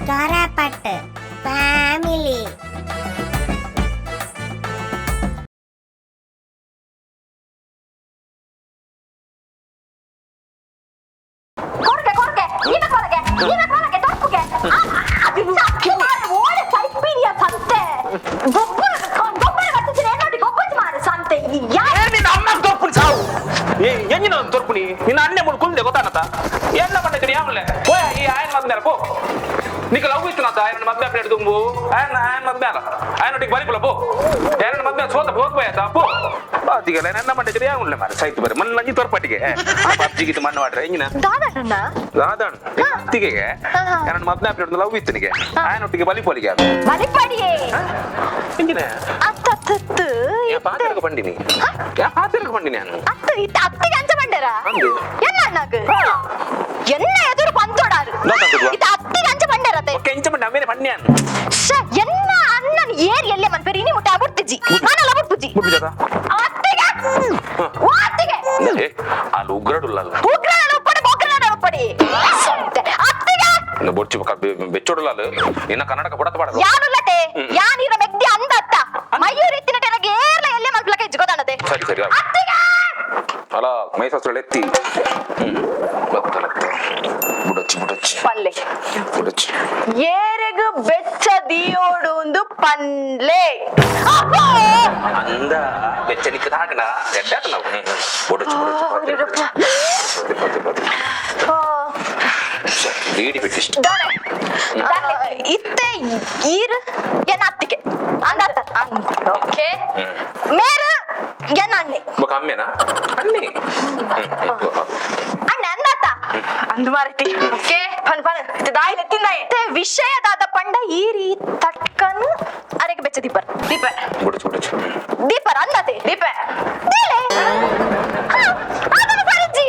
Koraput family. ಕೊರಗೆ ಕೊರಗೆ ನೀನ ಕೊರಗೆ ನೀನ ಕೊರಗೆ ತಪ್ಪುಗೆ ಓಡೆ ಸೈಪಿನಿಯ ಸಂತೆ ಗೊಬ್ಬರ ಗೊಬ್ಬರ ಕಟ್ಟಿದ್ರೆ ನೋಡಿ ಗೊಬ್ಬರ ಮಾರು ಸಂತೆ ಯಾ. ನಿನ್ನ ಅಮ್ಮ ತೋರ್ಪುನಿ ಸಾವು ಎಂಜಿನ ತೋರ್ಪುನಿ ನಿನ್ನ ಅಣ್ಣೆ ಮುಳು ಕುಲ್ದೆ ಗೊತ್ತಾನತ ಎಲ್ಲ ಪಂಡ ಯಾವಲೆ ಪೋಯ ಈ ಆಯನ ಮದ್ಮೇಲೆ ಪೋ. ನಿಕ್ಕ ಲವ್ ಇತ್ತು ನಾತ ಆಯನ ಮದ್ವೆ ಪ್ಲೇಟ್ ತುಂಬು ಆಯನ ಆಯನ ಮದ್ವೆ ಅಲ್ಲ ಆಯನೊಟ್ಟಿಗೆ ಬರಿಪುಲ ಪೋ. ಯಾರನ್ನ ಮದ್ವೆ ಸೋತ ಹೋಗ್ಬೋಯಾತ ಪೋ. ಬಾತಿಗೆಲ್ಲ ನನ್ನ ಮಂಡೆ ಯಾವನ್ಲೆ ಮಾರೆ ಸೈತು ಬರೆ ಮಣ್ಣು ನಂಜಿ ತೋರ್ಪಟ್ಟಿಗೆ ಪಬ್ಜಿ ಗಿತ್ತು ಮಣ್ಣು ಮಾಡ್ರೆ ಎಂಜಿನ. ದಾದಣ್ಣ. ದಾದಣ್ಣ ಅತ್ತಿಗೆ ಯಾರನ್ನ ಮದ್ವೆ ಪ್ಲೇಟ್ ಲವ್ ಇತ್ತು ನಿಗೆ ಆಯನೊಟ್ಟಿಗೆ ಬಲಿಪೋಲಿಗೆ ಬಲಿಪಡಿಯೇ. ಎಂಜಿನ. ಅತ್ತತ್ತು. ಯಾ ಪಾತ್ರಕ್ಕೆ ಬಂದಿನಿ, ಯಾ ಪಾತ್ರಕ್ಕೆ ಬಂದಿನಿ ನಾನು. ಅತ್ತು ಇತ್ತ ಅತ್ತಿಗೆ ಅಂಚ ಬಂಡೇರ. ಅಂದು. ಎನ್ನ ಅಣ್ಣಗ್ ಎನ್ನ ಎದುರು ಪಂತೋಡಾರು. ದಾದಂತದ್ವಾ? ಇತ್ತ ಅತ್ತಿಗೆ ಅಂಚ ಬಂಡೇರತೆ. ಒಕ್ಕೆ ಇಂಚ ಬಂಡೆ ಅಮ್ಮೇನೆ ಬನ್ನಿ ನಾನು. ಶ ಎನ್ನ ಅಣ್ಣನ್ ಏರ್ ಎಲ್ಲೆ ಮನ್ಪೇರಿ ಇನಿ ಮುಟ್ಟ ಬುಡ್ತಿಜಿ ನಾನಲ್ಲ ಬುಡ್ಪುಜಿ. ಮುಟ್ಬಿಜಾತ. ಅತ್ತಿಗೆ ಓ ಅತ್ತಿಗೆ. ಏ ಅಲ್ಲಿ ಉಗ್ರಡುಲ್ಲ ಅಲ್ಲ. ಉಗ್ರನ ಉಪ್ಪಡಿ ಉಗ್ರನ ಉಪ್ಪಡಿ ಸಂತೆ ಅತ್ತಿಗೆ. ಬೊಡ್ಚಿ ಬೊಕ್ಕ ಬೆಚ್ಚೊಡಲ್ಲ ಅಲ್ಲಿ ನಿನ್ನ ಕನ್ನಡಕ ಬಡತ ಬಾಡದು. ಯಾನುಲ್ಲತೆ ಯಾನೀರ ಮೆಗ್ದಿ ಅಂದ ಅತ್ತ ಮಯೂರ್ ಎತ್ತಿನ ಟೆನಗೆ ಏರ್ಲ ಎಲ್ಲೆ ಮನ್ಪಲಕ ಇಜ್ಜುಗೋದಾನತೆ. ಸರಿ ಸರಿ ಆಯ್ತು. ಅತ್ತಿಗೆ. ಅಲ್ಲ ಮೈಸಾಸ್ತ್ರ ಎತ್ತಿ ಬತ್ತಲತ್ತ ಬುಡಚ್ಚಿ ಬುಡಚ್ಚಿ. ಪಲ್ಲೆ. ಬುಡಚ್ಚಿ. ಏರೆಗು ಬೆಚ್ಚ ದಿಯೋಡು ಒಂದು ಪನ್ಲೆ. ಅಬ್ಬೋ! ಅಂದ ಬೆಚ್ಚ ನಿಕ್ಕ ಹಾಕಣ ಎಡ್ಡಾತ ನಾವು ಬುಡಚ್ಚಿ ಬುಡಚ್ಚಿ ಪಾತ್ರೆ ಪಾತ್ರೆ ಪಾತ್ರೆ ಪಾತ್ರೆ ಬೀಡಿ ಬಿಟ್ಟಿಷ್ಟು. ಇತ್ತೆ ಈರ್ ಎನ್ನ ಅತ್ತಿಗೆ ಅಂದ ಅತ್ತ. ಓಕೆ. ಮೇರು ಎನ್ನ ಅಣ್ಣೆ. ಬೊಕ ಅಮ್ಮೇನಾ ಅಣ್ಣೆ. ಅಣ್ಣ ಅಂದಾತ. ಅಂದು ಮಾರತಿ ಓಕೆ ಪನ್ ಪನ್ ದಾಯಿ ತಿಂದಾಯಿ. ಇತ್ತೆ ವಿಷಯದಾದ ಪಂಡ ಈರಿ ತಟ್ಕನು ಅರೆಗೆ ಬೆಚ್ಚ ದೀಪರ್. ದೀಪ. ಬುಡಚ್ಚಿ ಬುಡಚ್ಚಿ. ದೀಪರ್ ಅಂದಾತೆ. ದೀಪ. ದೀಲೆ ಹಾ, ಅದನ್ನು ಸರಿಜಿ.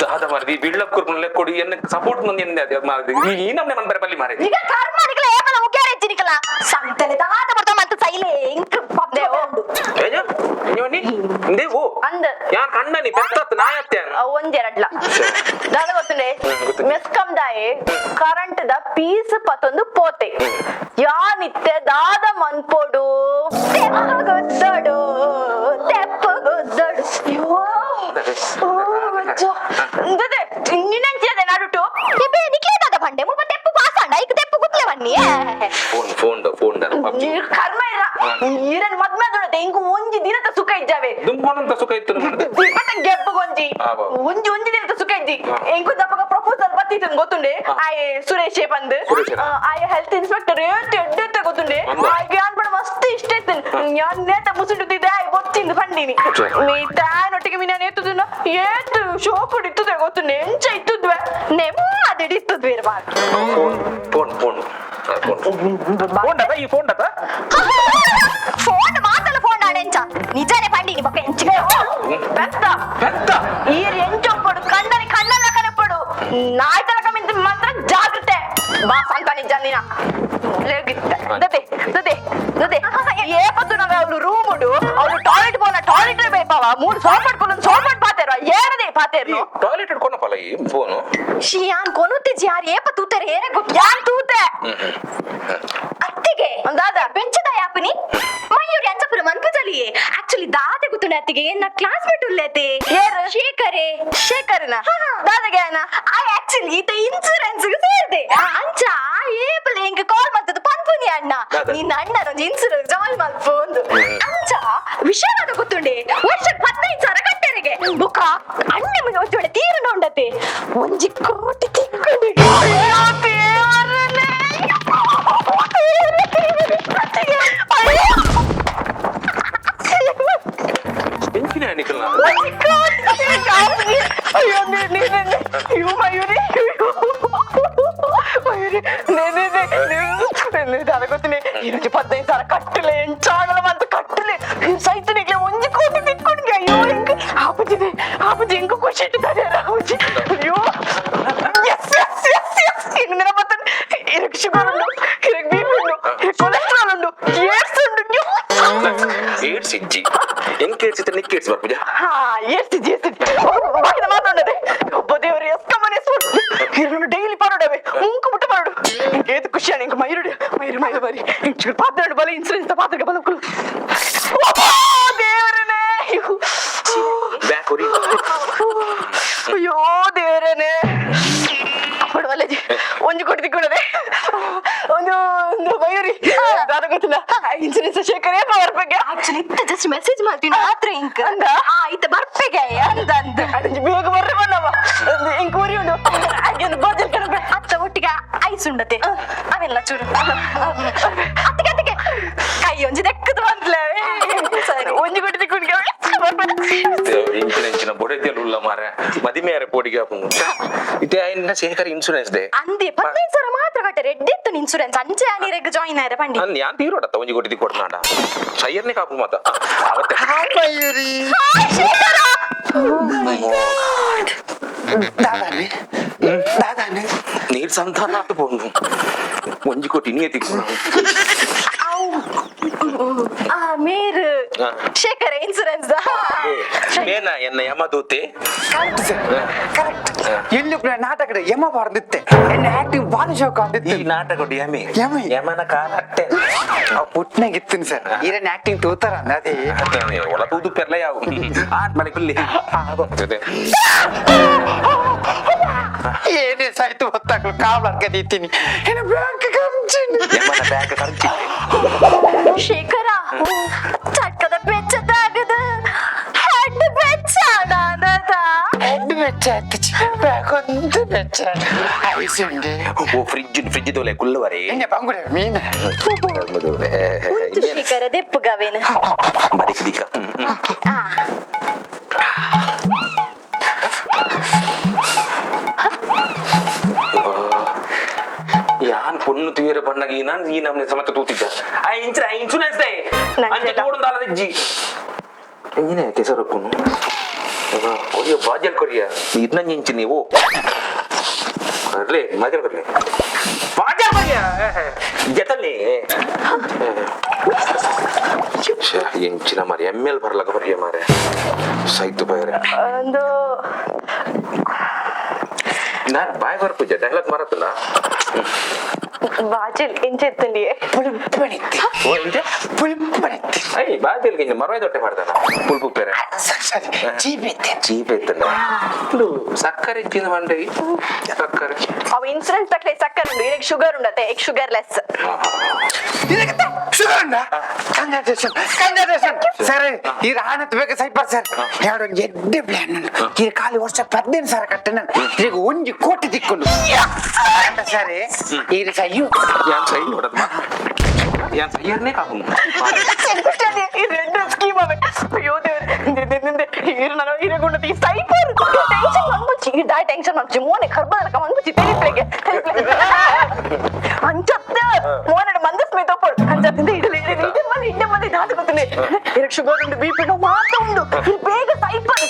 ದಾದ ಮಾರಿದಿ ಬಿಲ್ಡಪ್ ಕೊರ್ಪುನ ಲೆಕ್ಕೊಡಿ ಎನ್ನ ಸಪೋರ್ಟ್ ಮಂದಿ ಎಂದೆ ಅದೇ ಮಾರಿದಿ ಈ ನಮ್ನೆ ಮನ್ ಬರೆ ಬಲ್ಲಿ ಮಾರಿದಿ. ಈಗ ಕರ್ಮ ನಿಕಲ ಏಪಲ ಮುಗ್ಯಾರ ಹೆಚ್ಚಿನಿಕಲ ಸಂತಲೆ ದಾದ ಬರ್ತಾವ ಮಂತ ಸೈಲೆ ಇಂಕ್ ಪಬ್ದೆ ಉಂಡು. ಏಜ ಇಂಜೋನಿ ಇಂದೇ ಓ. ಅಂದ್. ಯಾನ್ ಕಣ್ಣನಿ ಪೆತ್ತತ್ ನಾಯತ್ತೆ. ಒಂದೆರಡ್ಲ ದಾದ ಗೊತ್ತುಂಡೆ. ಗೊತ್ತುಂಡೆ. ಮೆಸ್ಕಂ ದಾಯೆ ಕರೆಂಟ್ the piece ಪತ್ತೊಂದು ಪೋತೆ ಯಾನಿತ್ತೆ ದಾದ ಮನ್ಪೊಡು. ತೆಪ್ಪಗುದ್ದಡು ತೆಪ್ಪಗುದ್ದಡು. ಅಯ್ಯೋ. ಓ, ಅಜ್ಜ. ಇಂದದೆ, ನಿನ್ನಂಚಿನದೆ ನಡುಟು. ಇಬೆ ನಿಕ್ಲೇದಾದ ಬಂಡೆ ಮುಲ್ಪ ತೆಪ್ಪು ಪಾಸಾಂಡ ಐಕ್ ತೆಪ್ಪು ಗುತ್ಲೆ ಬನ್ನಿ. Phone phone phone PUBG. ನೀರ್ ಕರ್ಮ ಇರ ನೀರನ್ ಮದ್ಮೆ ಆದೊಡತೆ ಇಂಕು ಒಂಜಿ ದಿನದ ಸುಖ ಇಜ್ಜಾವೆ. ದುಂಪನಂತ ಸುಖ ಇತ್ತು ನಮ್ದು. ದೀಪದ ಗೆಪ್ಪಗೊಂಜಿ. ಆ, ಬಾ. ಒಂಜಿ ಒಂಜಿ ದಿನದ ಸುಖ ಇಜ್ಜಿ. ಹಾ. ಇಂಕು ದಪ್ಪಗ ಪ್ರಪೋಸಲ್ ಬತ್ತಿತ್ತು ಗೊತ್ತುಂಡೆ. ಆಯೆ ಸುರೇಶ್ ಬಂದು. ಸುರೇಶನ? ಆಯೆ ಹೆಲ್ತ್ ಇನ್ಸ್ಪೆಕ್ಟರ್ ಏತ್ ಎಡ್ಡೆತ್ತೆ ಗೊತ್ತುಂಡೆ. ಅಂದ. ಆಯ್ಗೆ ಅನ್ಪಡ ಮಸ್ತ್ ಇಷ್ಟ ಇತ್ತು ಯಾನ್ ನೇತ ಮುಸುಂಡುತ್ತಿದ್ದೆ ಆಯ್ ಬೊಚ್ಚಿಂದು ಪಂಡಿನಿ. ಸರಿ. ನೀ ತಾನೊಟ್ಟಿಗೆ ಮಿನ ನೇತುದುನ ಏತ್ ಶೋಕುಡು ಇತ್ತುದೆ ಗೊತ್ತುಂಡೆ ಎಂಚ ಇತ್ತುದ್ವೆ. ನೆಮ್ಮದಿಡಿತ್ತದ ಬೇರೆ ಬಾರ್. Phone phone phone phone phone ಡತ ಈ ಫೋನ್ ಡತ. ಫೋನ್ ಮಾತಲ್ಲ ಫೋನ್ ಆಡೆಂಚ ನಿಜಾನೇ ಪಂಡಿನಿ ಬೊಕ್ಕ ಎಂಚಿಗೆ. ಬೆತ್ತ. ಪೆತ್ತ. ಈರ್ ಎಂಚೊಪ್ಪಡು ಕಂಡನಿ ಕಣ್ಣಲ್ಲ ಕನಪಡು ನಾಯ್ತಲಕ ಮಿಂತ ಮಾತ್ರ ಜಾಗ್ರತೆ ಬಾ ಸಂತ ನಿಜ ನೀನ ಲೇಗಿತ್ತ ದದೆ ದದೆ ದದೆ ಏಪತ್ತು ನಾವ್ ಅವಳು ರೂಮ್ ಉಡು ಅವಳು ಟಾಯ್ಲೆಟ್ ಪೋನ ಟಾಯ್ಲೆಟ್ ಬೇಪಾವ ಮೂರು ಸೋಪಟ್ ಕೊಲೊಂದು ಸೋಪಟ್ ಪಾತೇರ ಏರದೆ ಪಾತೇರ್ನು. ಟಾಯ್ಲೆಟ್ ಇಟ್ಕೊಂಡಪ್ಪಲ್ಲ ಈ ಫೋನು. ಶಿಯಾನ್ ಕೊನುತ್ತಿಜಿ ಯಾರು ಏಪ ತೂತಾರೆ ಏರೆ ಗೊತ್ತು. ಯಾನ್ ತೂತೆ. ಅತ್ತಿಗೆ. ದಾದ. ಬೆಂಚದ ಯಾಪನಿ ಮಯೂರಿ ಅಂಚಪುರ ಮನ್ಪುಜಲಿಯೇ ಆಕ್ಚುಲಿ ದಾದೆ ಗೊತ್ತುಂಡೆ ಅತ್ತಿಗೆ ಎನ್ನ ಕ್ಲಾಸ್ಮೇಟ್ ಉಲ್ಲೇತೆ. ಏರು? ಶೇಖರೇ. ಶೇಖರನ ದಾದಗೆ ಆಯನ. ಆ ಆಕ್ಚುಲಿ ಈತ ಇನ್ಸೂರೆನ್ಸ್ ಸೇರಿದೆ ಅಂಚ ಏಪಲ ಎಂಕ್ ಕಾಲ್ ಮಾಡ್ತದ ಪನ್ಪುನಿ ಅಣ್ಣ. ದಾದ? ನಿನ್ನ ಅಣ್ಣ ಇನ್ಸೂರೆನ್ಸ್ ಜಾಯಿನ್ ಮಲ್ಪು ಒಂದು ಅಂಚ ವಿಷಯವಾದ ಗೊತ್ತುಂಡೆ ವರ್ಷಕ್ಕೆ 15,000 ಕಟ್ಟೆರೆಗೆ ಬುಕ್ಕ ಅಣ್ಣ ಒಂಜೋಡೆ ತೀರನ ಉಂಡತೆ ಒಂಜಿ ಕೋಟಿ ತಿಕ್ಕೊಂಡು. ಅಯ್ಯೋ ದೇವರೇ. ಅತ್ತಿಗೆ, ಅಯ್ಯೋ. ಎಂಚಿನ ನಿಕಲ್ನ. ಒಂಜಿ ಕೋಟಿ ತಿಕ್ಕೊಂಡು. ಅಯ್ಯೋ ನೇ ನೇ ನೇ ನೇ. ಅಯ್ಯೋ ಮಯೂರಿ ಅಯ್ಯೋ ಮಯೂರಿ ನೇ ನೇ ನೇ ನೇ ನೇ ದಾದ ಗೊತ್ತಿನಿ ಈರೊಂಜಿ 15,000 ಕಟ್ಟಲೆ ಎಂಚಾಗಲ ಮಂತ ಕಟ್ಟಲೆ ಸೈತನಿಗ್ಲೆ ಒಂಜಿ ಕೋಟಿ ತಿಕ್ಕೊಂಡ್ಗೆ ಅಯ್ಯೋ ಎಂಕ್ ಆಪುಜಿದೆ ಆಪುಜಿ ಎಂಕ್ ಖುಷಿ ಇಟ್ಟಿದ್ದಾರೆ ಆಪುಜಿ ಅಯ್ಯೋ S S S S ಇಂಗ್ ನೆನಪತ್ತನ್ ಇರಕ್ ಶುಗರ್ ಉಂಡು ಇರಕ್ ಬಿ ಪಿ ಉಂಡು ಇರಕ್ ಕೊಲೆಸ್ಟ್ರಾಲ್ ಉಂಡು ಏಡ್ಸ್ ಉಂಡು ಏಡ್ಸ್ ಇಜ್ಜಿ ಎಂಕ್ ಏಡ್ಸ್ ಇತ್ತೆ ನಿಕ್ ಏಡ್ಸ್ ಬರ್ಪುಜ. ಹಾ ಏರ್ತಿದ್ದಿ ಏರ್ತಿದ್ದಿ ಬಾಕಿದ ಮಾತಾಡದೆ ಒಬ್ಬ ದೇವರು ಎಸ್ ಕಮ್ಮನೆ ಇರನ್ನು ಡೈಲಿ ಪರೋಡವೆ ಮುಂಕು ಮುಟ್ಟ ಪರೋಡು ಏತು ಖುಷಿ ಅಣ್ಣ ಇಂಕ ಮೈರುಡು ಮೈರು ಮೈರು ಬರಿ ಪಾತ್ರ ಬಲ ಇನ್ಸೂರೆನ್ಸ್ ಪಾತ್ರ ಬಲ ದೇವರನೇ. ಬ್ಯಾಕ್ ಹೊರಿ. ಅಯ್ಯೋ ದೇವರನೇ, ಕೊಡವಲ್ಲಜಿ ಒಂಜಿ ಕೊಟ್ಟು ತಿಕ್ಕೊಂಡದೆ ಒಂದು ಒಂದು ಮಯೂರಿ ದಾದ ಗೊತ್ತಿಲ್ಲ ಇನ್ಸೂರೆನ್ಸ್ ಶೇಖರೇ ಬರ್ಬೇಕೆ. ಆಕ್ಚುಲಿ ಇತ್ತ ಜಸ್ಟ್ ಮೆಸೇಜ್ ಮಾಡ್ತೀನಿ ಮಾತ್ರ ಇಂಕ್. ಅಂದ? ಆ ಇತ್ತ ಬರ್ಪೆಗೆ ಅಂದ ಅಂದ. ಅಡಂಜಿ ಬೇಗ ಬರ್ರೆ ಬನ್ನವ ಇಂಕ್ ಊರಿ ಉಂಡು ಹಾಗೆ ಬಾಜಲ್ ಕಣಬೆ. ಅತ್ತ ಒಟ್ಟಿಗೆ ಐಸ್ ಉಂಡತೆ ಅವೆಲ್ಲ ಚೂರು ಅತ್ತಿಗೆ ಅತ್ತಿಗೆ ಕೈ ಒಂಜಿ ದೆಕ್ಕದು ಬಂದ್ಲೆ ಸರಿ. ಒಂಜಿ ಕೊಟ್ಟು ತಿಕ್ಕೊಂಡು ಇಂಚಿನ ಇಂಚಿನ ಬೊಡೆದಿಯಲ್ಲ ಉಲ್ಲ ಮಾರೆ ಮದಿಮೆಯಾರೆ ಪೋಡಿಗೆ ಆಪುಂಡು ಇತ್ತೆ ಆಯ್ನ ಶೇಖರ್ ಇನ್ಸೂರೆನ್ಸ್ ದೆ. ಅಂದೆ 15,000 ಮಾತ್ರ ಕಟ್ಟೆ ರೆಡ್ಡಿ ಇತ್ತು ಇನ್ಸೂರೆನ್ಸ್ ಅಂಚೆ ನೀರೆಗ್ ಜಾಯಿನ್ ಆಯ್ರೆ ಪಂಡಿ. ಅನ್ ಯಾನ್ ತೀರೋಡತ್ತ ಒಂಜಿ ಕೊಟ್ಟಿ ಕೊಡ್ನಾಡ ಸೈಯರ್ನೆ ಕಾಪು ಮಾತ ಅವತ್ತೆ. ಮಯೂರಿ. ದಾದಾನೆ ದಾದಾನೆ. ನೀರ್ ಸಂತಾನ ಆತು ಪೋಂಡು ಒಂಜಿ ಕೋಟಿ ನೀ ತಿಕ್ಕು. ಆ ಮೇರ್ ಹಾ. ಶೇಖರ್ ಇನ್ಸೂರೆನ್ಸ್. ಮೇನ ಎನ್ನ ಯಮದೂತೆ. Correct sir, correct. ಎಲ್ಲಿ ನಾಟಕದ ಯಮ ಬಾರ್ದಿತ್ತೆ, ಎನ್ನ ಆಕ್ಟಿಂಗ್ ಬಾಳ ಶೋಕ ಈ ಅಂದಿತ್ತು. ನಾಟಕ ಯಮಿ. ಯಮಿ. ಯಮನ ಕಾಲ ಅಟ್ಟೆ. ಪುಟ್ನಾಗ ಇತ್ತಿನ ಸರ್, ಈರನ್ ಆಕ್ಟಿಂಗ್ ತೂತಾರ ಅದೇ. ಒಳ ತೂದು ಪೆರ್ಲ ಯಾವ ಆಟ್ ಮನೆ ಕುಲ್ಲಿ. ಏನೇ ಸಾಯ್ತು ಹೊತ್ತಾಕ್ಲು ಕಾವಲಾರ್ಕ ಇತ್ತೀನಿ ಏನ ಬ್ಯಾಂಕ್ ಕಂಚಿನಿ. ಯಮನ ಬ್ಯಾಗ್ ಖರ್ಚಿ. ಶೇಖರ ಚಟ್ಕದ ಬೆಚ್ಚದಾಗದ ಹೆಡ್ ಬೆಚ್ಚ ನಾನದ. ಹೆಡ್ ಬೆಚ್ಚ ಆಯ್ತು, ಬ್ಯಾಗ್ ಒಂದು ಬೆಚ್ಚ ಐಸ್ ಉಂಡೆ. ಓ ಫ್ರಿಜ್ ಫ್ರಿಜ್ ದೋಲೆ ಕುಲ್ಲವರೇ. ಎಣ್ಣೆ ಬಂಗುಡೆ ಮೀನು. ಉಂತು ಶೇಖರ ದೆಪ್ಪುಗವೇನು. ಬದಿಕ್ ದಿಕ್ಕ. ಯಾನ್ ಪೊಣ್ಣು ತುಯರ ಬಣ್ಣಗ ಈ ನಾನು ಈ ನಮ್ನೆ ಸಮತ ತೂತಿದ್ದ ಆ ಇನ್ಸೂರೆನ್ಸ್ they. ಅಂಚೆ ತೋಡುಂದಾಲ ದಿಜ್ಜಿ ಎಂಜಿನ ಕೆಸರಕ್ಕುನು ಕೊರಿಯ ಬಾಜಲ್ ಕೊರಿಯ ಇದನ್ನ ಇಂಚಿ ನೀವು ಅರ್ಲೆ ಬಾಜಲ್ ಕೊರ್ಲೆ ಬಾಜಲ್ ಕೊರಿಯ ಜತಲ್ಲಿ ಎಂಚಿನ ಮಾರಿ ಎಮ್ ಎಲ್ ಬರ್ಲಕ ಬರಿಯ ಮಾರೆ ಸೈತು ಬೈರೆ. ಒಂದು ನಾನು ಬಾಯ್ ಬರ್ಪುಜ ಡೈಲಾಗ್ ಮರತ್ತಲ್ಲ. ಬಾಜಲ್ ಎಂಚೆತ್ತಂಡಿ. ಪುಳಿಪ್ಪಣಿತ್ತಿ. ಓ ಎಂಚ. ಪುಳಿಪ್ಪಣಿತ್ತಿ. I ಬಾಜಲ್ ಗಿಂಜ ಮರವೇ ದೊಟ್ಟೆ ಮಾಡ್ದಾನ ಪುಲ್ಪು ಪೇರೆ. ಸರಿ ಸರಿ, ಚೀಪ್ ಇತ್ತೆ. ಚೀಪ್ ಇತ್ತಲ್ಲ ಸಕ್ಕರೆ ಇಚ್ಚಿನ ಮಂಡೆ ಸಕ್ಕರೆ. ಅವ ಇನ್ಸೂರೆನ್ಸ್ ತಕ್ಲೆ ಸಕ್ಕರೆ ಉಂಡು, ಇರಗ್ ಶುಗರ್ ಉಂಡತೆ ಎಗ್ ಶುಗರ್ ಲೆಸ್. ಇದಕ್ಕೆ ಶುಗರ್ ಉಂಡ. Congratulation congratulation sir. ಈ ರಾಣತ್ ಬೇಗ ಸೈಪರ್ ಸರ್, ಯಾವ್ದೊಂದು ಒಂದು ಎಡ್ಡೆ ಪ್ಲಾನ್ ಉಂಟು. ಈ ಖಾಲಿ ವರ್ಷ 15,000 ಕಟ್ಟೆ ನಾನು ಈಗ ಒಂಜಿ ಕೋಟಿ ತಿಕ್ಕೊಂಡು ಸರ್ ಈ ಸಯ್ಯು. ಯಾನ್ ಸೈ ನೋಡದ್ ಯಾನ್ ಸೈಯರ್ನೇ ಕಾಪುನು. ಈ రెండు ಸ್ಕೀಮ್ ಅವೆ. ಅಯ್ಯೋ ದೇವ್ರೆ, ಇರು ನಾನು ಇರಗುಂಡತಿ ಸೈಪರ್ ಟೆನ್ಷನ್ ಮಂಗುಚಿ ಈ ಟೆನ್ಷನ್ ಮಂಗುಚಿ ಮೋನೆ ಖರ್ಬದಲಕ ಮಂಗುಚಿ ತೆಲಿಪ್ಲೆಗೆ ಅಂಚತ್ತ ಮೋನಡ ಮಂದಸ್ಮಿ ತೋಪಡು ಅಂಚತ್ತಿಂದ ಇಡಲಿ ಇಡಲಿ ಇಡಲಿ ಮನೆ ಇಡ್ಡೆ ಮನೆ ದಾದ ಗೊತ್ತುಂಡೆ. ಇರಕ್ ಶುಗರ್ ಉಂಡು, ಬಿ ಪಿ ಉಂಡು, ಮಾತ ಉಂಡು. ಇದು ಬೇಗ ಸೈಪರ್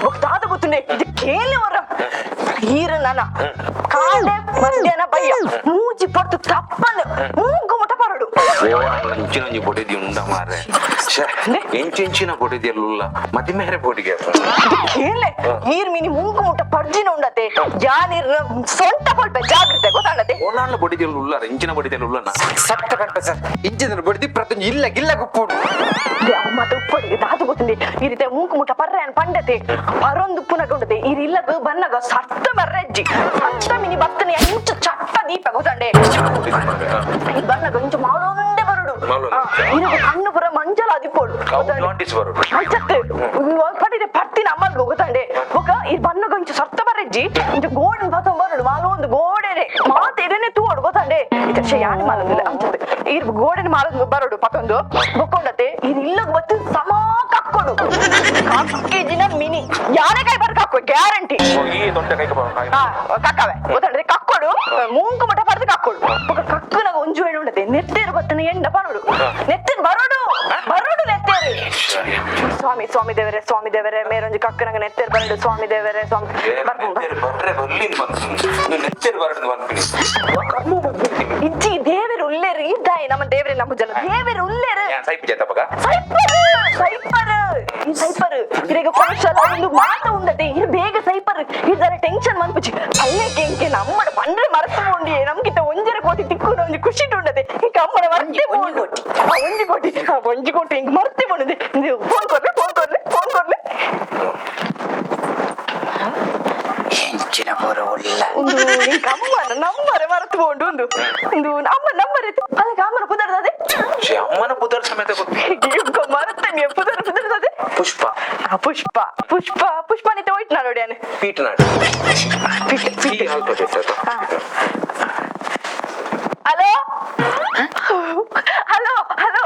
ఒక ದಾದ ಗೊತ್ತುಂಡೆ. ಇದು ಕೇಳಿ ಅವರ ಈರು ನನ್ನ ಕಾಲೆ ಮಧ್ಯಾಹ್ನ ಬಯ್ಯ ಮೂಜಿ ಪಡ್ತು ತಪ್ಪಂದು ಮೂಗು ಮುಟ ಪರಡು. ಇಂಚಿನ ಒಂಜಿ ಬೊಡೆದಿ ಉಂಡ ಮಾರ್ರೆ, ಎಂಚೆಂಚಿನ ಬೊಡೆದಿಯಲ್ಲ ಮದಿ ಮೇರೆ ಬೋಡಿಗೆ. ಕೇಳೆ ನೀರ್ ಮೀನಿ ಮೂಗು ಮುಟ್ಟ ಪರ್ಜಿನ ಉಂಡತೆ ಯಾ ನೀರ್ ಸೊಂಟ ಕೊಲ್ಪೆ ಜಾಗ್ರತೆ ಗೊತ್ತಾಗತ್ತೆ. ಓಲಾಂಡ ಬೊಡೆದಿಯಲ್ಲ ಉಲ್ಲಾರ ಇಂಚಿನ ಬೊಡೆದಿಯಲ್ಲ ಉಲ್ಲನ. ಸತ್ತ ಕಟ್ಟ ಸರ್, ಇಂಚಿನ ಬಡ್ದಿ ಪ್ರತಿಯೊಂದು ಇಲ್ಲ ಗಿಲ್ಲ ಗುಪ್ಪುಡು. ಮತ್ತೆ ಉಪ್ಪಡಿ ದಾದು ಗೊತ್ತುಂಡೆ. ಈ ರೀತಿ ಮೂಕು ಮುಟ್ಟ ಪರ್ರೆ ಅನ್ ಪಂಡತೆ ಪರೊಂದು ಪುನಗ ಉಂಡತೆ ಈ ಇಲ್ಲಗ ಬನ್ನಗ ಸತ್ತ ಮರ್ರೆಜ್ಜಿ ಸತ್ತ ಮಿನಿ ಬತ್ತನೆ ಇಂಚು ಚಟ್ಟ ದೀಪ ಗೊತ್ತಂಡೆ. ಈ ಬನ್ನಗ ಇಂಚು ಮಾಡೋಂದೇ ಬರುಡು. ಮಾಲೊಂದೇ. ಇರುಗು ಕಣ್ಣು ಪುರ ಮಂಜಲ ಅದಿಪ್ಪೋಡು. ಅವು ಜಾಂಡೀಸ್ ಬರುಡು. ಅಂಚತ್ತೆ ಪಟ್ಟಿದೆ ಪಟ್ಟಿನ ಅಮ್ಮಲ್ಗ ಗೊತ್ತಂಡೆ. ಬೊಕ ಈ ಬನ್ನಗ ಇಂಚು ಸತ್ತ ಬರೆಜ್ಜಿ ಇಂಚು ಗೋಡನ್ ಬತ್ತೊಂದು ಬರುಡು ಮಾಲೊಂದು ಗೋಡೆನೆ ಮಾತು ಎಡೆನೆ ತೂವಡು ಗೊತ್ತಂಡೆ. ಇತ್ತೆ ಯಾನಿ ಮಾಲೊಂದಿಲ್ಲ ಅಂಚತ್ತೆ ಈ ಗೋಡೆನ ಮಾಲೊಂದು ಬರುಡು ಪತ್ತೊಂದು ಬೊಕ್ಕೊಂಡತೆ ಇದು ಇಲ್ಲಗ ಬತ್ತು ಸಮಾ ಕಕ್ಕೊಡು ಕೆಜಿನ ಮಿನಿ ಯಾರೇ ಕೈ ಬರ್ ಕಕ್ಕೋ ಗ್ಯಾರಂಟಿ. ಈ ದೊಡ್ಡ ಕೈಕ ಕಕ್ಕವೆ ಗೊತ್ತಂಡ್ರೆ ಕಕ್ಕೊಡು ಮೂಂಕು ಮಠ ಪಡೆದು ಕಕ್ಕೊಡು. ಬೊಕ ಕಕ್ಕುನಾಗ ಒಂಜು ವೇಳೆ ಉಂಡತೆ ನೆತ್ತೇರು ಬತ್ತನ ಎಂಡ ಪನೋಡು ನೆತ್ತೇರು ಬರೋಡು ಬರೋಡು ನೆತ್ತೇರು. ಸ್ವಾಮಿ ಸ್ವಾಮಿ ದೇವರೇ ಸ್ವಾಮಿ ದೇವರೇ ಮೇರೊಂಜಿ ಕಕ್ಕನಗ ನೆತ್ತೇರು ಬರಡು ಸ್ವಾಮಿ ದೇವರೇ ಸ್ವಾಮಿ ಬರ್ಪುಂಡು. ಬರ್ರೆ ಬರ್ಲಿನ್ ಬಂತು ನೆತ್ತೇರು ಬರಡು ಬಂದ್ಬಿಡಿ. ಇಜ್ಜಿ ದೇವರು ಉಲ್ಲೇರು ಇದ್ದಾಯಿ ನಮ್ಮ ದೇವರೇ ನಮ್ಮ ಜನ ದೇವರು ಉಲ್ಲೇರು. ಯಾನ್ ಸೈಪ್ ಜೇತಪಗ. ಸೈಪರ್ ಸೈಪರ್ ಈ ಸೈಪರ್ ಇರಗ ಕೌಶಲ ಒಂದು ಮಾತ ಉಂಡತೆ ಇರು ಬೇಗ ಸೈಪರ್ ಇದರ ಟೆನ್ಷನ್ ಮನ್ಪುಚಿ ಅಲ್ಲೇ ಕೆಂಕೆ ನಮ್ಮಡ ಪಂಡ್ರೆ ಮರೆತು ಉಂಡಿ ನಮ್ಗಿಂತ ಒಂಜರ ಕೋಟಿ ತಿಕ್ಕು. ಒಂಜಿ ಖುಷಿ ಉಂಡದೆ ಇಂಕ ಅಮ್ಮನ ಮರ್ತೆ ಪೋಂಡು. ಒಂಜಿ ಕೋಟಿ, ಒಂಜಿ ಕೋಟಿ ಇಂಕ್ ಮರ್ತೆ ಪೋಂಡು. ಫೋನ್ ಕೊರ್ಲೆ, ಫೋನ್ ಕೊರ್ಲೆ, ಫೋನ್ ಕೊರ್ಲೆ. ಎಂಚಿನ ಪೂರ ಉಲ್ಲ. ಒಂದು ಇಂಕ ಅಮ್ಮನ ನಂಬರ್ ಮರೆತು ಪೋಂಡು. ಒಂದು ಒಂದು ಅಮ್ಮ ನಂಬರ್ ಇತ್ತು ಅಲ್ಲ, ಅಮ್ಮನ ಪುದರ್ದದೆ. ಛೆ, ಅಮ್ಮನ ಪುದರ್ ಸಮೇತ ಗೊತ್ತು. ಮರತನೆ ಪುದರ್ ಪುದರ್ದದೆ. ಪುಷ್ಪ. ಪುಷ್ಪ, ಪುಷ್ಪ, ಪುಷ್ಪ ನಿತ್ತೆ ಹೋಯ್ತು ನಾಡೋಡ್ಯಾನೆ. ಪೀಟ್ ನಾಡು ಈ ಆಲ್ಫಾಬೆಟ್ ಅದು. ಹಲೋ, ಹಲೋ, ಹಲೋ,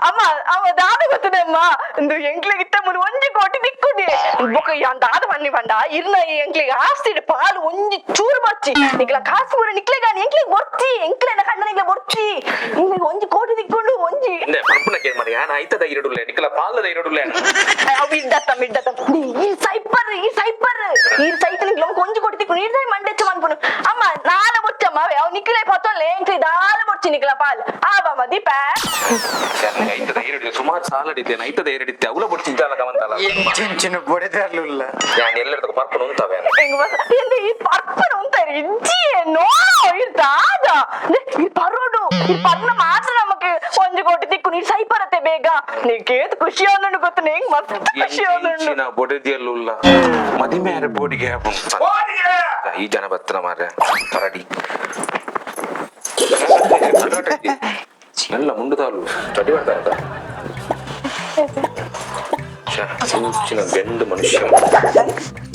ಅಮ್ಮ, ಅಮ್ಮ, ದಾದ ಗೊತ್ತದೆ ಅಮ್ಮ, ಒಂದು ಎಂಕ್ಲೆಗ್ ಇತ್ತ ಮುನು ಒಂಜಿ ಕೋಟಿ ದಿಕ್ಕುದೆ. ಬೊಕ ಯಾನ್ ದಾದ ಬನ್ನಿ ಪಂಡ, ಇರ್ನ ಎಂಕ್ಲೆಗ್ ಆಸ್ತಿ ಪಾಲು ಒಂಜಿ ಚೂರು ಬಚ್ಚಿ. ನಿಕ್ಲ ಕಾಸು ಪೂರ ನಿಕ್ಲೆಗಾನಿ, ಎಂಕ್ಲೆಗ್ ಬೊರ್ಚಿ, ಎಂಕ್ಲೆನ ಕಣ್ಣ ನಿಕ್ಲೆ ಬೊರ್ಚಿ. ನಿಕ್ಲೆಗ್ ಒಂಜಿ ಕೋಟಿ ದಿಕ್ಕೊಂಡು ಒಂಜಿ ಇಂದೆ ಪರ್ಪುನ ಕೇಳ್ ಮಾರ್ರೆ, ಯಾನ್ ಐತದ ಇರಡುಲ್ಲೆ, ನಿಕಲ ಪಾಲದ ಇರಡುಲ್ಲೆ. ಅವು ಇಡ್ಡತ್ತಮ್ಮ, ಇಡ್ಡತ್ತಮ್ಮ. ಈ ಸೈಪರ್, ಈ ಸೈಪರ್, ಈ ಸೈತ ನಿಕ್ಲೆ ಒಂಜಿ ಕೋಟಿ ತಿಕ್ಕೊಂಡು ಇರ್ದಾಯಿ ಮಂಡೆಚ್ಚ ಮನ್ಪುನು. ಅಮ್ಮ, ನಾಲ ಬೊರ್ಚಮ್ಮ, ಅವು ನಿಕ್ಲೆ ಪತ್ತೊಲ್ಲೆ, ಎಂಕ್ಲೆ ದಾಲ ಬೊರ್ಚಿ ನಿಕ್ಲ ಪಾಲ್ ಆಬಮ್ಮ ದೀಪ. ಐತದ ಇರಡಿದೆ ಸುಮಾರು ಸಾಲಡಿದ್ದೆ, ಐತದ ಇರಡಿತ್ತೆ ಅವಲ ಬೊಡ್ಚಿ ಇದ್ದಾಲ ಕವಂತಲ್ಲ. ಎಂಚೆಂಚಿನ ಬೊಡೆದಾರ್ಲುಲ್ಲ. ಯಾನ್ ಎಲ್ಲೆಡ್ದಕ ಪರ್ಪುನ ಉಂತವೆ. ಎಂಗ್ ಬಸ್ ಎಂದ ಈ ಪರ್ಪನ ಉಂತಾರೆ ಇಜ್ಜಿ ನೋ ಇರ್ದಾದ ಈ ಪರೋಡು ಈ ಪರ್ನ ಮಾತ್ರ ನಮಕ್ ಒಂಜಿ ಕೋಟಿ ತಿಕ್ಕು. ನೀರ್ ಸೈಪರತ್ತೆ ಬೇಗ. ನೀಕೇತ್ ಖುಷಿ ಆವೊಂದುಂಡು ಗೊತ್ತು, ನಿಂಗ್ ಮಸ್ತ್ ಖುಷಿ ಆವೊಂದುಂಡು. ಎಂಚಿನ ಬೊಡೆದಿಯಲ್ಲುಲ್ಲ, ಮದಿಮೆ ಆರೆ ಬೋಡಿಗೆ ಆಪುಂಡು. ಈ ಜನ ಬತ್ತನ ಮಾರ್ರೆ, ಕರಡಿ ಎಲ್ಲ ಮುಂಡು ತಾಲು ಚಡಿ ಮಾಡ್ತಾರ. ಇಂಚಿನ ಬೆಂಡು ಮನುಷ್ಯ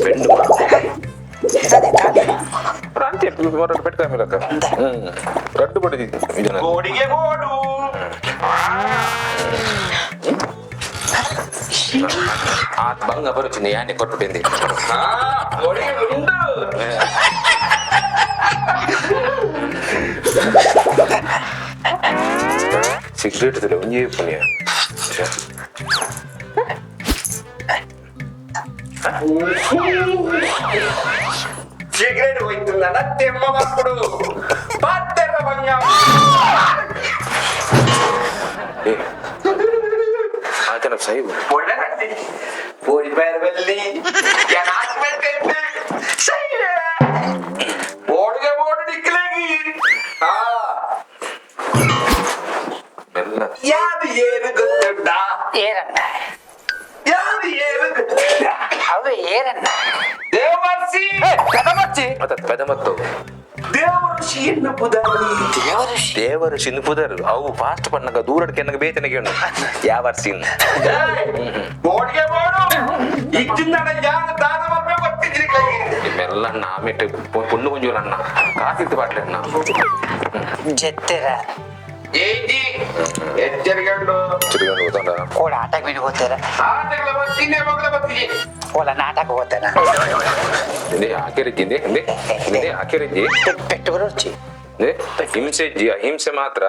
ಬೆಂಡು ಅಂತೆ ಪೆಟ್ಟ ಮೇಲಕ್ಕ ರಡ್ಡು ಬಡಿದಿತ್ತು ಇದನ್ನ. ಗೋಡಿಗೆ ಗೋಡು. ಆತ್ ಬಂಗ ಬರುಚಿನ ಯಾನೆ ಕೊಟ್ಟು ಬೆಂದಿ. ಹಾ, ಗೋಡಿಗೆ ಉಂಡು. ಸಿಗರೇಟ್ ತಲೆ ಒಂಜೇ ಪುಣ್ಯ. ಸಿಗರೇಟ್ ಹೋಯ್ತು ತೆಮ್ಮ ಮಕ್ಕಳು ಪಾತ್ತರ ಬಂಗ. ಏ ಆತನ ಸೈಬ್. ಒಳ್ಳೆ ಪೋಡಿ ಬಲ್ಲಿ ಓಡಿಗೆ ಓಡು ನಿಕ್ಲೇಗಿ. ಆ ಎಲ್ಲ ಯಾರು ಏನು ಗೊತ್ತುಂಟಾ? ಏರನ್ನ. ಯಾರು ಏನು ಗೊತ್ತುಂಟಾ? ಅವೇ ಏರನ್ನ. ದೇವರ್ಷಿ ಪೆದಮಚ್ಚಿ. ಅತ್ತ ಪೆದ ಮತ್ತು ದೇವಋಷಿ ಎನ್ನ ಪುದಾರಿ. ದೇವಋಷಿ. ದೇವರು ಸಿನ್ ಪುದರ್ ಅವು ಫಾಸ್ಟ್ ಪಣ್ಣಗ ದೂರಡ್ಕೆ ನನಗೆ ಬೇತನಿಗೆ ಉಂಡು ಯಾವ ಸೀನ್. ಬೋಡಿಗೆ ಬೋಡು ಇಚ್ಚಿಂದ ಯಾರು ದಾನ ಮಾಡ್ಬೇಕು ಗೊತ್ತಿದ್ರಿ. ಮೆಲ್ಲ ಆಮೇಲೆ ಪೊಣ್ಣು ಕೊಂಜುಲಣ್ಣ ಕಾಸಿತ್ತು ಪಾಟ್ಲೆ ಅಣ್ಣ. ಜೆತ್ತೆರ. ಏಜಿ ಎಚ್ಚರಿಕೆ ಉಂಟು. ಚಿರಿಗೊಂಡು ಗೊತ್ತಂಡ. ಕೋಡ ಆಟಕ್ಕೆ ಮೀನು ಹೋಗ್ತಾರ. ಆಟಗಳ ಬರ್ತೀನಿ, ಮಗಳ ಬರ್ತೀನಿ. ಓಲ ನಾಟಕ ಹೋಗ್ತಾನ. ಇಂದೆ ಆಕೆರಿಜ್ಜಿ, ಇಂದೆ ಇಂದೆ ಇಂದೆ ಆಕೆರಿಜ್ಜಿ. ಪೆಟ್ಟು ಬರೋರ್ಚಿ. ಇಂದೆ ಹಿಂಸೆ ಇಜ್ಜಿ, ಅಹಿಂಸೆ ಮಾತ್ರ.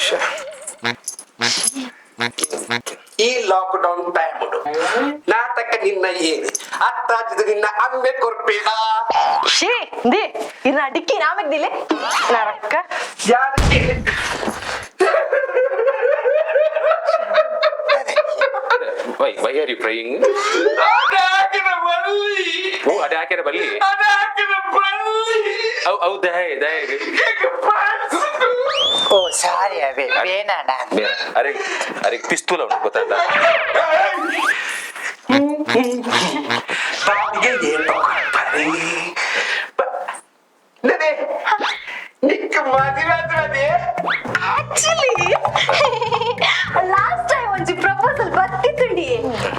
ಶ್ಯೆ. ಈ ಲಾಕ್ ಡೌನ್ ಟೈಮ್ ನಾಟಕ ನಿನ್ನ ಏನು ಅತ್ತಾಜಿದ ನಿನ್ನ ಅಂಬೆ ಕೊರ್ಪೇಡ. ಶೇ they ಇರ್ನ ಡಿಕ್ಕಿ ನಾಮೆಗ್ದಿಲೆ ನರಕ್ಕ. ಯಾರಕ್ಕೆ? Why are you crying? ಅದಾಕಿನ ಬಲ್ಲಿ. ಓ, ಅದೇ ಹಾಕ್ಯಾರ ಬಲ್ಲಿ. ಅದಾಕಿನ ಬಲ್ಲಿ. ಅವು ಅವು ದಯ ದಯ. ಓ ಸಾರಿ, ಅವೇ ಬೇನಾನ. ಅರೆ ಅರೆ, ಪಿಸ್ತೂಲ ಉಂಟು ಗೊತ್ತಲ್ಲ. ಬಾಡಿಗೆ ಏನು ತಗೊಳ್ತಾರೆ ನಡೆ ನಿಕ್ಕ ಮದುವೆ ಆದ್ರೆ. ಆಕ್ಚುಲಿ ಲಾಸ್ಟ್ ಟೈಮ್ ಒಂಜಿ ಪ್ರಪೋಸಲ್ ಬತ್ತಿತ್ತುಂಡಿ,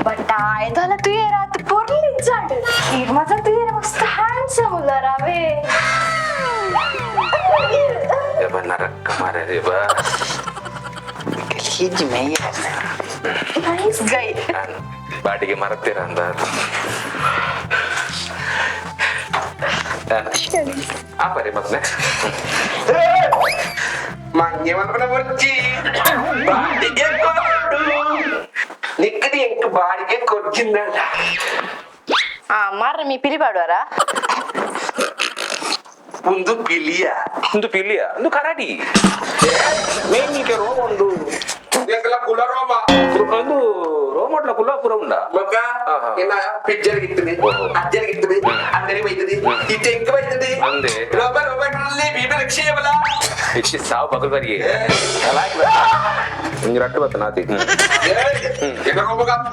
ಬಟ್ ಆಯ್ದಲ್ಲ ತುಯೇರಾತ್ ಪೊರ್ಲಿಂಚಾಂಡ್. ಈರ್ ಮಾತ್ರ ತುಯೇರ ಮಸ್ತ್ ಹ್ಯಾಂಡ್ಸಮ್ ಉಲ್ಲಾರ ಅವೇ. ಯಬ್ಬ ನರಕ್ಕ ಮಾರ್ರೆ ಯಬ್ಬ. ಗಲೀಜ್ ಮೈಯ. ನೈಸ್ ಗೈ. ನಾನು ಬಾಡಿಗೆ ಮರತ್ತೀರ ಅಂದ ಆ ಪರಿ ಮೊದಲೇ. ಮಂಗೆ ಮಲ್ಪನ ಬೊರ್ಚಿ ಬಾಡಿಗೆ ಕೊಡು ನಿಕ್ಕದಿ ಎಂಕ್ ಬಾಡಿಗೆ ಕೊರ್ಚಿಂದಲ್ಲ. ಆ ಮಾರ್ರೆ, ಮೀ ಪಿಲಿ ಪಾಡುವಾರ? ಒಂದು ಪಿಲಿಯ. ಒಂದು ಪಿಲಿಯ, ಒಂದು ಕರಡಿ ಮೇನ್ ರೋಮ ಉಂಡು. ಎಂಕಲ ಕುಲ ರೋಮ. ಒಂದು ರೋಮಟ್ಲ ಕುಲ್ಲಾಪುರ ಉಂಡ. ಮಗ. ಆಹಾ. ಏನ ಪಿಕ್ಚರ್ ಇರ್ತದೆ. ಓಹೋ. ಅಜ್ಜರಿಗೆ ಇರ್ತದೆ, ಅಜ್ಜರಿಗೆ ಬೈತದೆ, ಇತ್ತೆ ಎಂಕ್ ಬೈತದೆ. ಅಂದೆ. ರೋಮ ರೋಮಲ್ಲಿ ಭೀಮ ರಕ್ಷೆಯವಲ. ಇಷ್ಟು ಸಾವು ಬಗಲ್ ಬರಿಗೆ ಒಂಜಿ ರಡ್ಡು ಬತ್ತ ನಾತಿ.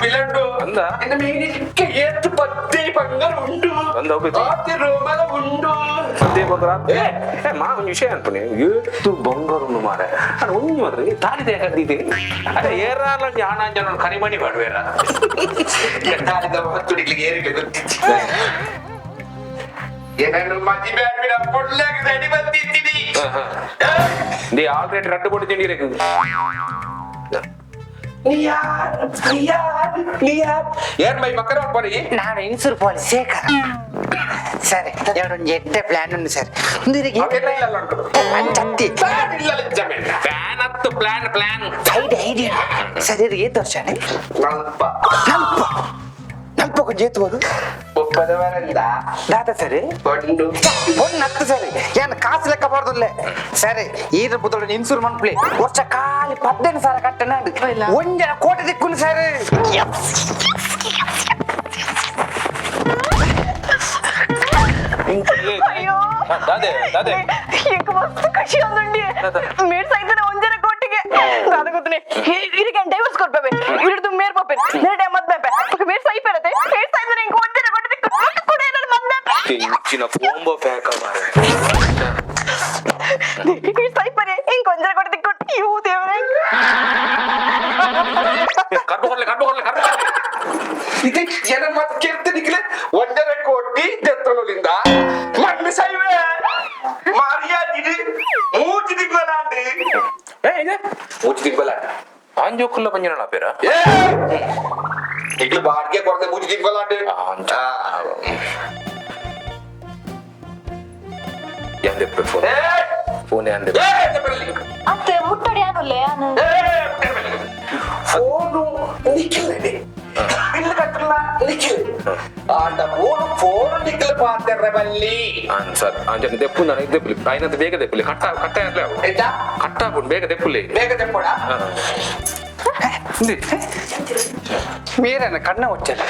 ಬಿಲಂಡು. ಅಂದ? ಇನ್ನು ಮೀನಿಗೆ ಏತು ಪತ್ತೆ ಬಂಗಾರ ಉಂಡು. ಅಂದ ಹೋಗಿತ್ತು. ಆತಿ ರೋಮಲ ಉಂಡು. ಪತ್ತೆ ಬಂಗಾರ. ಏ ಏ, ಮಾ ಒಂಜಿ ವಿಷಯ ಅನ್ಪುನಿ, ಏತು ಬಂಗಾರ ಉಂಡು ಮಾರೆ. ಅಣ್ಣ, ಒಂಜಿ ಮಾತ್ರ ಈ ತಾಳಿ ದೇಕಂದಿದ್ದೀನಿ ಅರೆ ಏರಾಲ ಒಂಜಿ ಆಣಾಂಜನ ಕರಿಮಣಿ ಬಾಡುವೇರ. ತಾಳಿದ ಹೊತ್ತುಡಿಗ್ಲಿಕ್ಕೆ ಏರಿಗೆ ಗೊತ್ತಿತ್ತು. ಏನನ್ನು ಮದಿ ಬ್ಯಾಡ್ಬಿಡ ಪುಳ್ಳಾಗ ರೆಡಿ ಬಂದಿದ್ದೀನಿ. ದಿ ಆಲ್ರೆಡಿ ರಡ್ಡು ಕೊಟ್ಟು ತಿಂಡಿರಕ್ಕೆ. ನೀ ಯಾರು? ನೀ ಯಾರು? ನೀ ಯಾರು? ಏನ್ ಮೈ ಮಕ್ಕಳ ಬರೀ. ನಾನು ಇನ್ಸೂರ್ ಪಾಲಿಸಿ ಶೇಖರ ಸರ್. ಎರಡು ಎಡ್ಡೆ ಪ್ಲಾನ್ ಉಂಟು ಸರ್. ಒಂದು ಅವೆಲ್ಲ ಇಲ್ಲ ಉಂಟು. ಅಂಚತ್ತಿ. ಪ್ಲಾನ್ ಇಲ್ಲ ಜಮೀನ. ಪ್ಲಾನ್ ಹತ್ತು, plan plan. Idea idea sir. ಇದು ಏತು ವರ್ಷನೇ? ನಲ್ಪ. ನಲ್ಪ ನಲ್ಪ ಕೊಂಚ ಏತು ಒಪ್ಪದವರಂದ. ದಾದ ಸರ್? ಪಂಡು. பொண்ணு நத்து சரி ஏன் காசு லெக்க போறதில்ல சரி. ஈர புத்தோட இன்சூர் மன்ப்ளே ವರ್ಷ ಖಾಲಿ 15,000 ಕಟ್ಟಣ ಒಂಜನ ಕೋಟಿ ದಿಕ್ಕುನು ಸರ್. ಅಯ್ಯೋ. ದಾದೆ ದಾದೆ. ಎಂಕ್ ಮಸ್ತ್ ಖುಷಿ ಆಂದುಂಡಿ. ಮೇರ್ ಸೈತನ ಒಂಜರ ಕೋಟಿಗೆ ದಾದ ಗೊತ್ತನೆ, ಇರಿಗೆ ಡೈವರ್ಸ್ ಕೊರ್ಪೆ, ಇರದು ಮೇರ್ ಪೋಪೆ ನೆರಡೆ ಮದ್ವೆ ಪೆ ಮೇರ್ ಸೈಪೆರತೆ. ಮೇರ್ ಸೈತನ ಎಂಕ್ ಒಂಜರ ಕೋಟಿ ದಿಕ್ಕು ಕೂಡ ಏನಾರು ಮದ್ವೆ ಪೆ. ಇಂಚಿನ ಕೋಂಬೋ ಪ್ಯಾಕ ಮಾರೆ. ಮೇರ್ ಸೈಪರೆ, ಎಂಕ್ ಒಂಜರ ಕೋಟಿ ದಿಕ್ಕು. ಅಯ್ಯೋ ದೇವರೇ. ಕರ್ಬ ಕೊಡ್ಲೆ, ಕರ್ಬ ಕೊಡ್ಲೆ, ಕರ್ಬ ಕೊಡ್ಲೆ. ಇದು ಏನನ್ ಮಾತು ಕೇಳ್ತಿನಿಕ್ಲೆ? 1.5 ಕೋಟಿ ದೆತ್ತೊಲಿಂದ ಮಣ್ಣು ಸೈವೆ ಮರ್ಯಾದಿಡಿ ಮೂಚಿ ದಿಗ್ಬಲಾಂಡಿ. ಏ ಇದೆ. ಮೂಚಿ ದಿಗ್ಬಲಾಂಡಿ. ಆಂಜೋಕುಲ್ಲ ಪಂಜನ ಪೇರ. ಏ, ಇಗ್ಲು ಬಾಡಿಗೆ ಕೊರತೆ ಮೂಚಿ ದಿಗ್ಬಲಾಂಡಿ. ಎಂದೆಪ್ಪೆ ಫೋನ್? ಏ. ಫೋನ್ ಎಂದೆ? ಏ, ತೆಪ್ಪರಲ್ಲಿ. ಅತ್ತೆ ಮುಟ್ಟಡಿ ಆನುಲ್ಲೆ ಆನು. ಏ, ಫೋನು ನಿಖಿಲನೆ ಬಿಲ್ ಕಟ್ಟಲ್ಲ ನಿಖಿಲ್ ಆಂಡ ಫೋನು ಫೋನು ನಿಖಿಲ್ ಪಾತೆರ್ರೆ ಬಲ್ಲಿ. ಸರ್, ಅಂಚನೆ ದೆಪ್ಪು ನಾನು ದೆಪ್ಪುಲಿ అయినంత ಬೇಗ ದೆಪ್ಪುಲಿ. ಕಟ್ಟ ಕಟ್ಟ ಇರ್ಲಿ ಅವು. ಆಯ್ತಾ? ಕಟ್ಟ ಹಾಕೊಂಡು ಬೇಗ ದೆಪ್ಪುಲಿ. ಬೇಗ ತೆಪ್ಪಡ. ಮೀರನ ಕಣ್ಣ ಹೊಚ್ಚಲ್ಲ.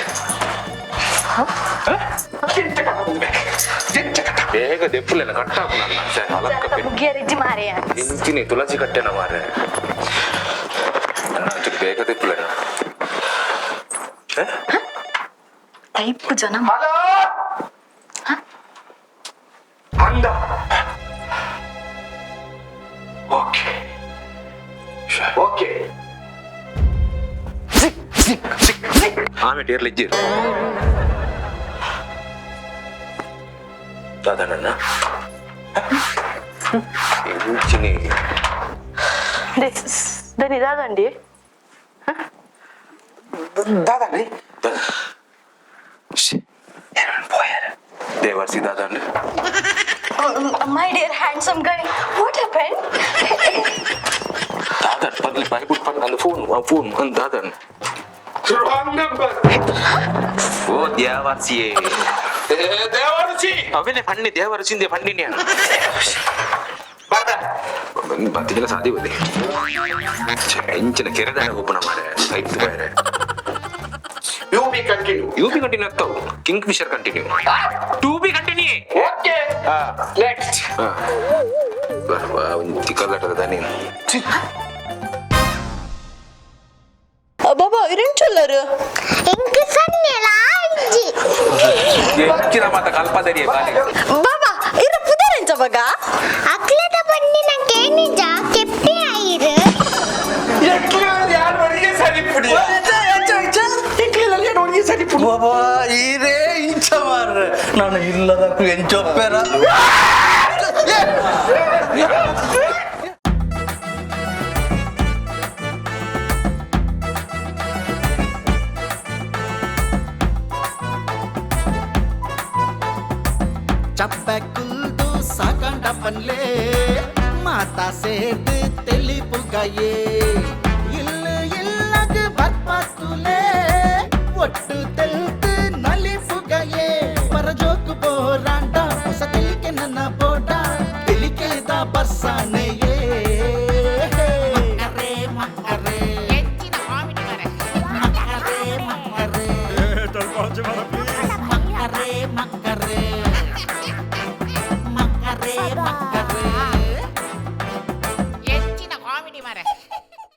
ಬೇಗ ದೆಪ್ಪುಲೆನ ಕಟ್ಟ ಹಾಕು ನನ್ನ ಸರ್ ಅಲಕ್ಕ. ಮುಗಿಯರಿಜ್ಜಿ ಮಾರೆ. ಇಂಚಿನಿ ತುಳಸಿ ಕಟ್ಟೆನ ಮಾರೆ. ನನ್ನ ಒಂಚೂರು ಬೇಗ ದೆಪ್ಪುಲೆನ. ಟೈಪ್ ಜನ. ಹಲೋ, ಅಂದ. Okay okay. ಆಮೇಲೆ ಇರ್ಲಿ ಇಜ್ಜಿರು ದಾದಣ್ಣ ಇಂಚಿನಿ. దాని దాదండి. ದಾದಾನೆ ಪೋಯಾರ. ದೇವರ್ಸಿ ದಾದಣ್ಣ. My dear handsome guy, what happen? Dadan ಪದ್ಲಿ ಬಾಯ್ಬಿಟ್ಟು ಪನ್ ಅಂದ ಫೋನ್ ಫೋನ್ ಅಂದ ದಾದನ್. Wrong number. ಓ ದೇವರ್ಸಿಯೇ. ದೇವರುಚಿ. ಅವೇನೆ ಫಣ್ಣಿ ದೇವರುಚಿಂದೆ ಫಣ್ಣಿನ್ಯ. ಬರ್ದ. ಬತ್ತಿಗೆಲ್ಲ ಸಾದಿ ಬದಿ ಇಂಚಿನ ಕೆರೆದಾನ ಓಪನ್ ಮಾರೆ ಐತು ಬೇರೆ. You be continue. You be continue ಆಗ್ತಾವು. King Fisher continue to be continue. Okay, next. ಒಂದು ಚಿಕ್ಕದಾಟದ ನೀನು. ಬಾಬಾ ಇರೆಂಚೊಲ್ಲರು. ಎಂಕ್ ಸನ್ನೆಲ ಇಜ್ಜಿ. ಹೆಚ್ಚಿನ ಮಾತ ಕಲ್ಪದರಿಯೇ ಬಾಲಿ. ಬಾಬಾ ಇರ ಪುದರೆಂಚ ಬಗ? ಅಕ್ಲದ ಬನ್ನಿ ಕೇನಿಜ ಕೆಪ್ಪೆ ಆಯಿರು. ಯಾರು ಒಳಗೆ ಸರಿಪುಡಿ. ಬಾಬಾ ಈರೇ ಇಂಚ ಮಾರ್ರೆ, ನಾನು ಇಲ್ಲದಕ್ಕೂ ಎಂಚೊಪ್ಪೆರ. ಚಪ್ಪೆ ಕುಲ್ದು ಸಾಕಂಡ ಪನ್ಲೆ ಮಾತಾ ಸೇರ್ದು தெளிப்புகையே இல்லு இல்லகு பத்மத்துலே ஒட்டு தெல்து நலிப்புகையே பரஜோக்கு போராண்டா ಹೊಸ ತಿಳಿಕೆ ನನ್ನ ಬೋಡ ತಿಳಿಕೆದ ಬರ್ಸಾನೆಯೇ ಮಕ್ಕರೇ ಮಕ್ಕರೇ ಮಕ್ಕರೇ ಮಕ್ಕರೇ ಮಕ್ಕರೇ ಮಕ್ಕರೇ ಮಕ್ಕರೇ ಮಕ್ಕರೇ.